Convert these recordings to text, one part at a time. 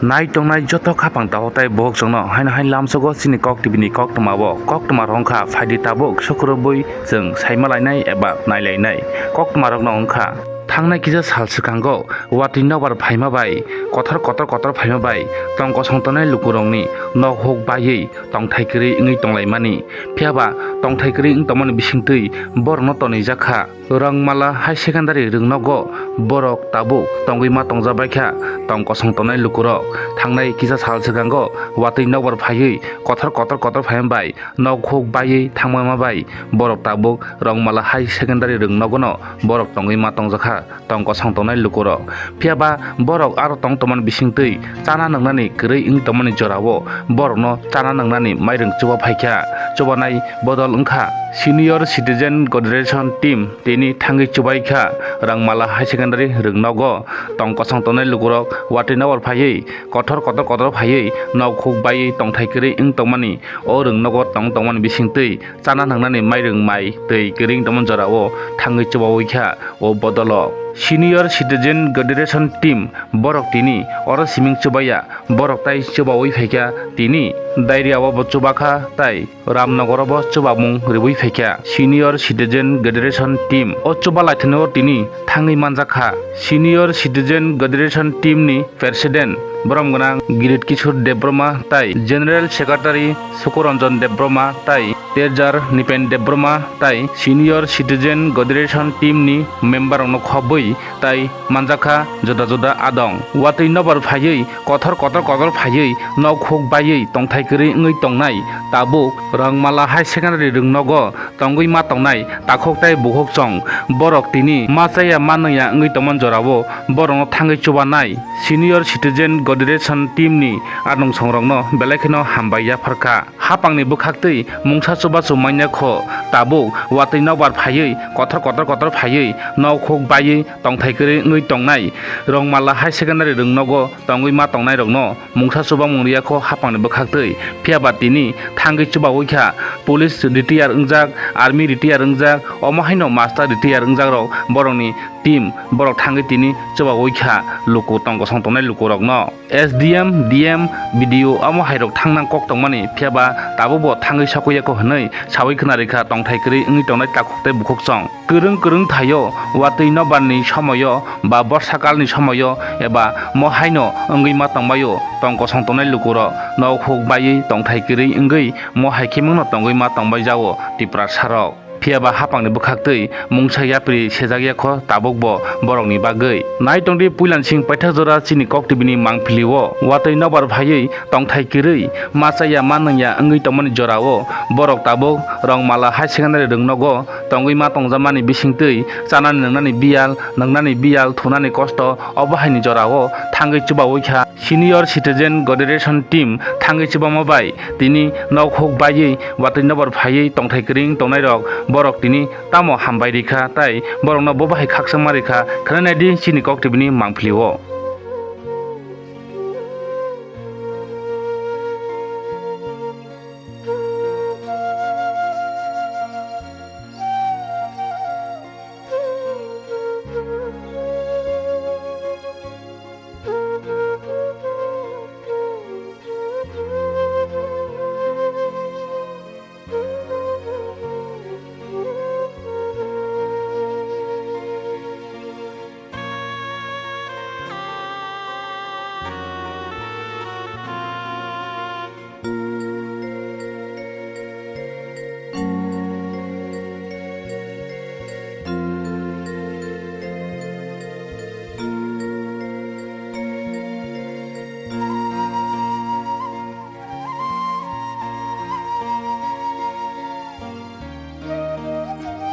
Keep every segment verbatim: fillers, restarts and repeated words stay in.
Nai tongnai joto khapang takhuk tai bokhokchwngno haino hai lamsogo chini Kok T V ni koktwmao. Koktwma rok wngkha phaidi tabuk sukurubui chwng saima lainai eba nai lainai. Koktwma rokno wngkha thangnai kisa sal swkango watwi nokbar phaima bai, kothor kotor kotor phaima bai tong kosong tongnai lukurokni nok huk baiwi tongthai kwrwi wngwi tonglaimani. Phiyaba tongthai kwrwi wng tongmani bisingtwi borokno tonwijak kha. Rangmala High Secondary rwngnogo borok tabuk tongwi ma tongjabaikha tong kosong tongnai lukurok. Thangnai kisa sal swkango watwi nokbar phaiwi kothor kotor kotor phaima bai nok huk baiwi thangma bai borok tabuk Rangmala High Secondary rwngnogono borok tongwi ma tongjakha tong kosong tongnai lukurok. Phiyaba borok aro tong tongmani bisingtwi chana nwngnani kwrwi wng tongmani jorao borokno chana nwngnani mairwng chuba phaikha. Chubanai bodol wngkha Senior Citizen Coordination Team tini thangwi chubaikha Rangmala High Secondary rwngnogo tong kosong tongnai lukurok watwi nokbar phaiwi kothor kotor kotor phaiwi nok huk baiwi tongthai kwrwi wng tongmani o rwngnogo tong tongmani bisingtwi chana nwngnani mairwng mai twi kwrwi wng tongmani jorao thangwi chubawi kha o bodolo. Senior Citizen Coordination Team borok tini oro siming chubaya, borok tai chubawi phaikha tini Dairiao bo chubakha tai Ramnogoro bo chubamung rwui phaikha Senior Citizen Coordination Team. O chuba laithani o tini thangwi manjakha Senior Citizen Coordination Team ni President borom gwnang Girit Kishore Debbarma tai General Secretary Sukuranjan Debbarma tai Terjar Nipen Debbarma tai Senior Citizen Coordination Team ni member rokno khobwi tai manjakha juda juda adong. Watwi nobar phaiwi kothor kotor kotor phaiwi nok huk baiwi tongthai kwrwi wngwi tongnai tabuk Rangmala High Secondary rwngnogo tongwi ma tongnai takhuk tai bukhuk chwng borok tini ma chaya ma nungya wngwi tongmani jorao borokno thangwi chubanai Senior Citizen Coordination Team ni anungsong rokno belai kheno hambai yapharkha. Hapangni bwkhaktwi mungsa chubachu manya kho tabuk watwi nokbar phaiwi kothor kotor kotor phaiwi nok huk baiwi tongthai kwrwi wngwi tongnai Rangmala High Secondary rwngnogo tongwi ma tongnairokno mungsa chubamung rwya kho hapangni bwkhaktwi. Phiyaba tini thangwi chubawi kha police retire wngjak, army retire wngjak, omo haino master retire wngjakrok borokni team borok thangwi tini chubawi kha luku tong kosong tongnai lukurokno. S D M, D M, B D O omo hairok thangna kok tongmani phiyaba tabukbo thangwi sokwi yakho hwnwi sawi khna rikha tongthai kwrwi wngwi tongnai takhuk tei bukhuk chwng. Kwrwng kwrwng thaio watwi nobarni somoio ba borsa kalni somoio eba mo haino wngwi ma tongbaio tong kosong tongnai lukurok nok huk baiwi tongthai kwrwi wngwi mo hai khimungno tongwi ma tongbai jao Tiprasarok. Phiyaba hapangni bwkhaktwi mungsa yapri sejak yakho tabukbo borokni bagwi. Nai tongdi puilansing paithak jora chini Kok T V ni mangpilio watwi nobar phaiwi tongthai kwrwi ma chaya ma nungya wngwi tongmani jorao borok tabuk Rangmala High Secondary rwngnogo tongwi ma tongjakmani bisingtwi chanani nungnani biyal, nungnani biyal, thunani kosto obo haini jorao thangwi chubawi kha. Senior Citizen Coordination Team thangwi chubama bai tini nok huk baiwi watwi nobar phaiwi tongthai kwrwi wng tongnairok borok tini tamo hambai rikha tai borokno bo bahai khakchangma rikha khwnai naidi chini Kok T V ni mangpilio.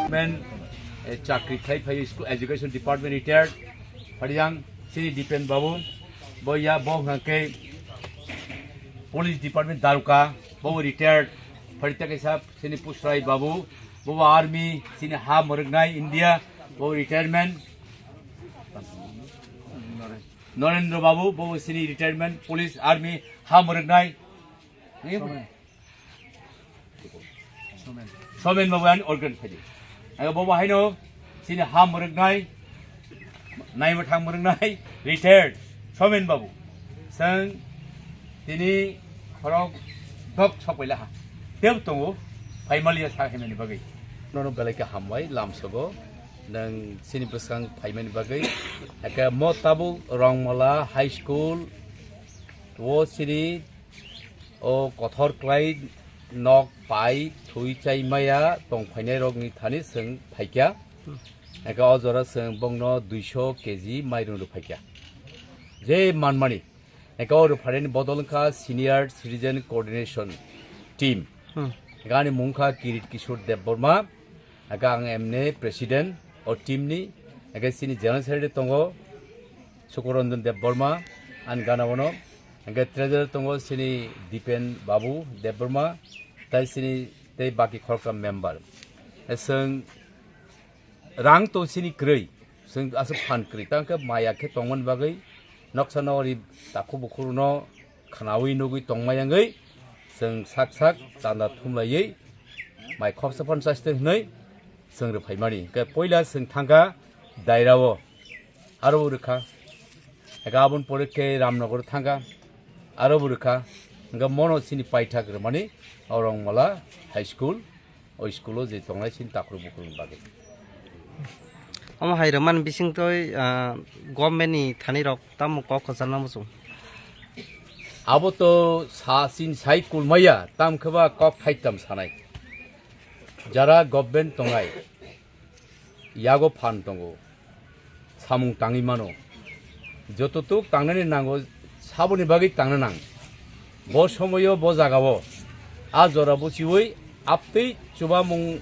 Men, eh, chakri khlai phai school education department retired. Phadiyang sini Dipen Babu, bo ya bo hwnkhe Police Department Daruka, bo retired. Phadi ta kaisa sini Pusrai Babu, bo army sini ha mwrwknai India, bo retirement. Norendra Babu, bo sini retirement, police, army ha mwrwknai. Somen Babu ani organ phadi. Aga Babu haino sini ha mwrwknai, naima thang mwrwknai, retired Somen Babu. Tang tini khorok dok sok paila ha. Teb tongo, phaimaliya sa himani bagwi. Nono belai khe hambai lamsogo, nang sini bwskang phaimani bagwi. Eke mo tabuk Rongmala High School, o sini o kothor klai nok pai thui chai maya tong phainai rokni thani chwng phaikya. Eke o jora chwng bongno duiso K G mairung rw phaikya. Je manmani, eke o rw phainani bodol wngkha Senior Citizen Coordination Team. Hmm. Eke ani mung wngkha Kirit Kishore Debbarma. Eke ang M N A President o team ni. Eke sini General Secretary tongo Sukuranjan Debbarma, ani gana bono. Eke Treasurer tongo sini Dipen Babu Debbarma, tai sini tei baki khoroksa member. Chwng rang to sini kwrwi, chwng aswk phan kwrwi, tang khe maya khe tongmani bagwi noksa nokri takhuk bukhukrokno khwnaui nugui tongma yangwi chwng sak sak chanda thumlaiwi mai khoksa phan chaste hwnwi chwng rw phaimani. Hwnkhe puila chwng thangkha Dairao, aro bo rwkha. Hwnkhe aboni pore khe Ramnagar thangkha, aro bo rwkha. Hwnkhe mono chini paithak rwmani o Rongmala High School, o school-o je tongnai chini takhuk bukhuk bagwi. Omo hai rwmani bisingtwi, ah, government ni thani rok tamo kok kwcharna muchung? Abo to sa chini sai kulmaya, tam khe ba kok thaitam sanai. Jara government tongnai, yago phan tongo, samung tangwi mano. Joto tuk tangnani nango, saboni bagwi tangna nang. Bo somoyo bo jagao a jora buchiwi aptwi chubamung,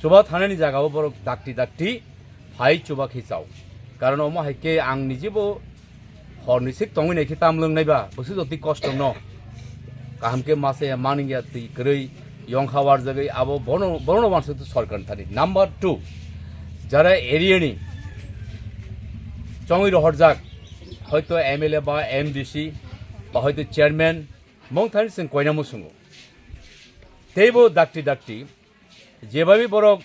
chuba thanani jagao borok dakti dakti phai chuba khe chao. Karon omo hai khe ang nijebo horni sik tongwi nai khe tam lwngnai ba, bwswk jotwi kosto no. Kaham khe masa ya manung ya twi kwrwi yongkha warjagwi abo bono, bono wansuk sorkar thani. Number two, jara area ni chongwi rohorjak, hoito M L A ba M D C ba hoito chairman, mong thani chwng koina musungo. Teibo dakti dakti, jebabi borok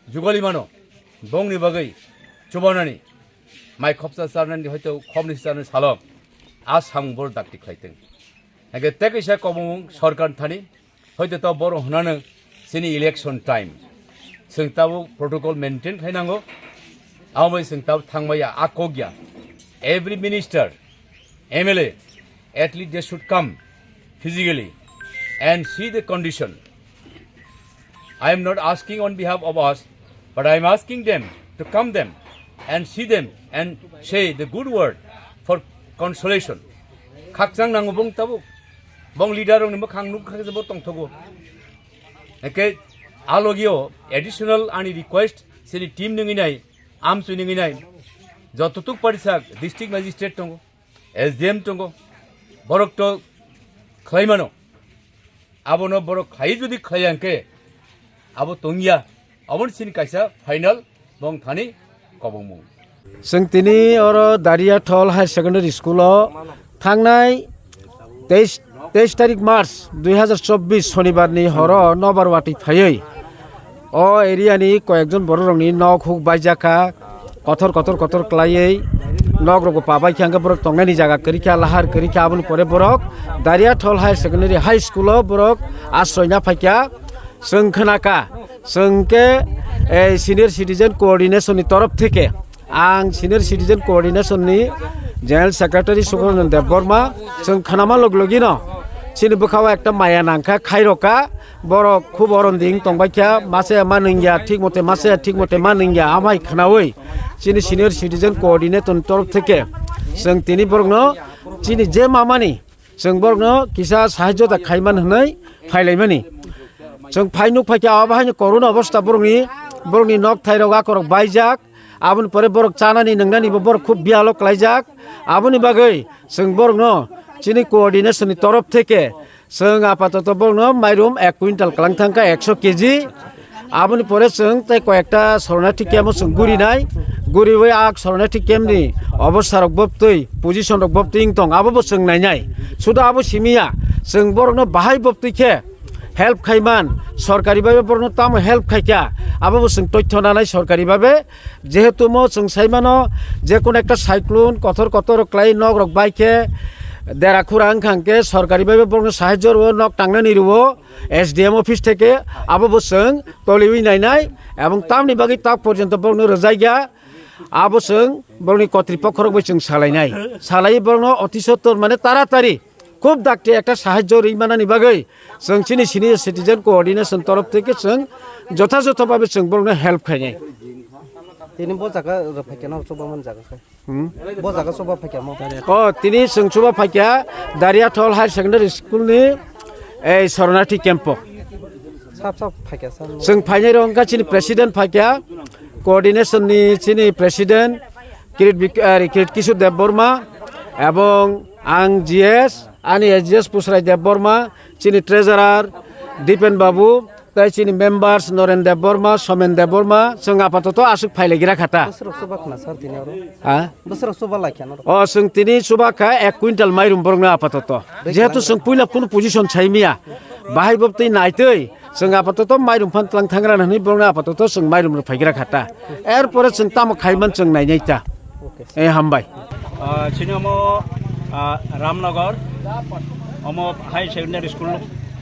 jugali mano, bongni bagwi chubanani, mai khopsa charnani hoito khopni charnani salo, a samung borok dakti khlaiteng. Hake tei kaisa kobomung sorkar thani, hoito to borok hwnano chini election time. Chwng tabuk protocol maintain khlainango, abo bai chwng tabuk thangmaya, a kok ya. Every minister, M L A, at least they should come physically and see the condition. I am not asking on behalf of us, but I am asking them to come them and see them and say the good word for consolation. Khakchang nango bong tabuk. Bong leader rokni mwkhang nuk kha se bo tongthogo. Eke alogio additional ani request sini team nungwi nai, amchwi nungwi nai. Jototuk parisak district magistrate tongo, S D M tongo. Borok to khlai mano. Abono borok khlai jodi khlai angke abo tongya. Aboni sini kaisa final bong thani kobongmung. Chwng tini oro Dariathol Higher Secondary School o thangnai teis, teis tarik March dui hazar chobbish Shonibar ni horo nobar watwi phaiwi o area ni koyekjon borok rokni nok huk baijak kha, kothor kothor kothor kwlaiwi nok rok bo pabai kha, hwnkhe borok tongnani jaga kwrwi kha, lahar kwrwi kha, aboni pore borok Dariathol Higher Secondary High School o borok asroina phaikha. Chwng khna kha, chwng khe, eh, Senior Citizen Coordination ni torof theke, ang Senior Citizen Coordination ni General Secretary Sukhranjan Debbarma, chwng khnama log logino chini bwkhao ekta maya nangkha, khairokha, borok khub oronding tongbaikha, masa ya manwngya, thik mote masa ya, thik mote manwngya, amai khnaui chini Senior Citizen Coordinator ni torof theke chwng tini borokno chini je mamani, chwng borokno kisa sahajyo da khaiman hwnwi phailaimani. Chwng phai nuk phaikha, abo haino koruna obostha borokni, borokni nok thairok akorok baijak. Aboni pore borok chanani nwngnani bo borok khub biyalo klaijak. Aboni bagwi chwng borokno chini coordination ni torof theke chwng apatoto borokno mairum ek quintal kwlang thangkha, ekso K G. Aboni pore chwng tei koyekta sornathi camp o chwng gurinai, guriwi a sornathi camp ni obostha rok bobtwi, position rok bobtwi wng tong, abo bo chwng nainai. Sudo abo simiya, chwng borokno bahai bobtwi khe help khaiman, sorkari babe borokno tamo help khaikha, abo bo chwng toithyo nanai sorkari babe. Jehetu mo chwng saimano, je kono ekta cyclone kothor kothor rok kwlai nok rok bai khe, Dera khura wngkha hwnkhe sorkari bai borokno sahajyo rwo, nok tangnani rwo, S D M office theke abo bo chwng toliwi nainai, ebong tamni bagwi tak porjonto borokno rwjaikha, abo chwng borokni kotri pokkhorok bai chwng salainai, salai borokno oti sottor mane taratari khub dakti ekta sahajyo ri manani bagwi chwng chini senior citizen coordination torof theke chwng jotha jotha babe chwng borokno help khainai. Tini bo jaga rwphaikhe no chubaman jaga khe. Hmm? Bo jaga chuba phaikha mo. O, tini chwng chuba phaikha Dariathol Higher Secondary School ni ei Soronarthi camp o. Sap sap phaikha sir. Chwng phainai rok wngkha chini president phaikha, coordination ni chini president Kirit Bik-, eh, Kirit Kishore Debbarma, ebong ang G S, ani S G S Pusrai Debbarma, chini treasurer Dipen Babu, tei chini members Noren Debbarma, Somen Debbarma, chwng apatoto aswk phailagira kha ta. Bwswrok chuba khna sir tini oro? Ha? Bwswrok chuba lai kha norok? O, chwng tini chuba kha ek quintal mairum borokno apatoto. Jehetu chwng puila kunu position sai maya, bahai bo twi naitwi, chwng apatoto mairum phan tlang thangra hwnwi borokno apatoto chwng mairum rw phaigra kha ta. Erpore chwng tamo khaiman chwng nainai ta. Okay. Eh, hambai. Ah, chini omo, ah, Ramnagar, omo Higher Secondary School,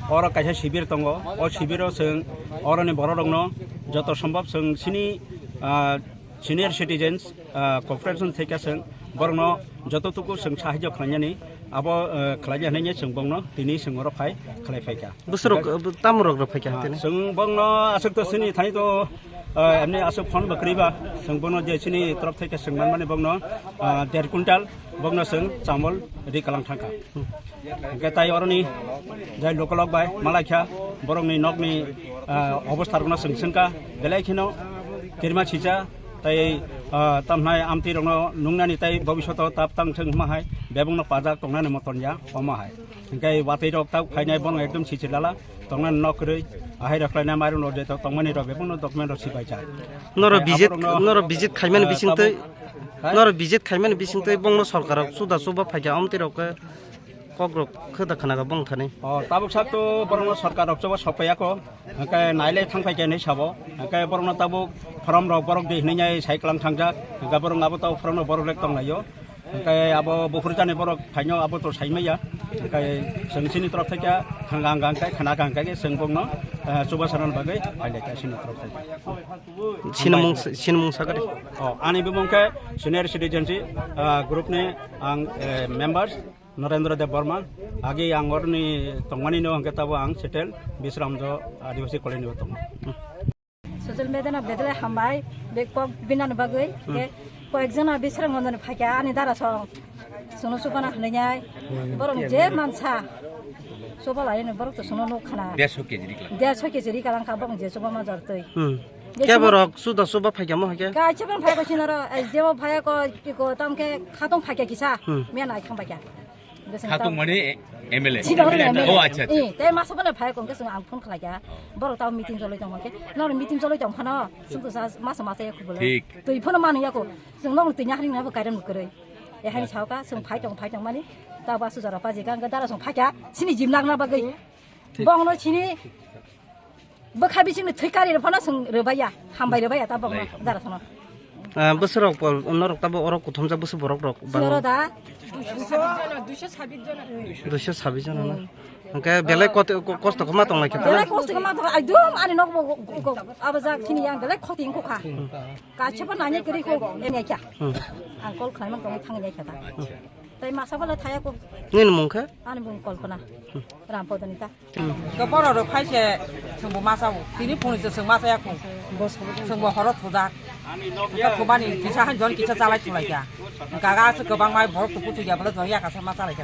oro kaisa sibir tongo. O sibiro chwng oroni bororokno joto sombhob chwng chini, ah, senior citizens, ah, corporation theke chwng borokno joto tuku chwng sahajyo khlainani, abo, ah, khlainani hwnwi chwng bongno tini chwng oro phai khlai phaikha. Bwswrok, uh, tamorok rw phaikha tini? Chwng bongno aswk to chini thani to, uh, emni aswk phone bo kwrwi ba. Chwng bono je chini torof theke chwng manmani bongno, uh, der quintal bongno chwng chamol ri kalang thangkha. Hwnkhe tai oroni jai lokolog bai malaikha borokni nokni, uh, obostha rokno chwng swngkha belai kheno kirima sija tai, uh, tamhnai amtwi rokno nungnani tai bobishoto tap tang thwng hwnma hai bebongno pajak tongnani moton ya omo hai. Hwnkhe watwi rok tak phainai bono ekdom sichilala. Tongnani nok kwrwi, ahai rok khlainai mairum rok jeto tongmani rok bebakno document rok sibai jak. Norok visit, aborokno, norok visit khaimani, eh, bisingtwi, tabuk, hai? Norok visit khaimani bisingtwi bongno sorkar rok suda suba phaikha, amtwi rok khe kok rok khe da khna kha bong thani. O, tabuk sak to borokno sorkar rok choba sok paiya ko, hwnkhe nailai thang phaikha hinwi sabo, hwnkhe borokno tabuk form rok borok di hinwi nai sai klang thangjak, hwnkhe borok abo tabuk form rok borok rek tonglaio. Hwnkhe abo buphuru jani borok phaino abo to sai maya. Hwnkhe chwng chini torof theke khanga hwnkhe khana hwnkhe chwng bongno, eh, chubasanani bagwi phailai kha chini torof theke. Sinimung, sinimung sakari. O, ani bumung khe senior citizenship, ah, group ni ang, eh, members Narendra Deb Barma. Agi ang oroni tongmani no hwnkhe tabo ang settle Bisramjo Adivasi Colony o tongo. Social media no bedele hambai, be kok binani bagwi, hmm, ke koyek jona bisrang mondoni phaikha ani dara song. Sono subana hwnai, hmm, borok je mansa. Soba lai no borok to sono nuk khana. Dersho K G ri kalang. Dersho K G ri kalang kha borok je soba ma jar twi. Hmm. Je ke soba borok suda soba phaikha mo hake? Ka che ban phaikha sinaro, ai je bo phaikha ko, ko tam ke khatong phaikha kisa. Hmm. Miya nai khang phaikha. Khatung mani M L A? Chini oro M L A. Oh, acha, acha. Eh, tei masa bole phai kong ke sung ang phone khlai kha. Oh. Borok tao meeting choloi tong khe. Nor meeting choloi tong phano, sung to sa masa masa ya khubule. Thik. Twi phano manu ya ko. Sung nong twi nya hari na bo kairam kwrwi. E hari sao ka, sung phai tong, phai tong mani. Ta ba su jara pa je ka, dara sung phai kha. Sini jim nang na bagwi. Thik. Bong no sini. Bwkha bisingni thwi kari rw phano chwng rwbaiya, hambai rwbaiya ta bokno. Bai, hambai. Dara sono. Ah, bwswrok pol, norok tabo oro kuthumjak bwswk borok rok bang. Siyoro da? Duiso sabis jona na. Hmm. Hwnkhe belai kot-, ko-, kosto khe ma tong lai khe belai tala? Kosto khe ma tong, ekdom ani nok bo go-, go-, go-, abo jak chini yang belai khoti wngkha. Hmm. Kaisa bo nanya kwrwi kho, enya kya. Hmm. Ang call khlai man tong thang nya kya ta. Hmm. Tai masa bala thaya ko. Nini mung khe? Ani mung Kalpana. Hmm. Rampodoni ta. Hwnkhe borok rok phai se chwngbo ma chao. Tini phunui se chwng ma chaya kho. Chwngbo horo thujak. Hwnkhe thumani kisa han jon kisa chalai thulai kha. Hwnkhe aga aswk kwbangma borok tubu thwiya bwle jon yakasa ma chalai kha.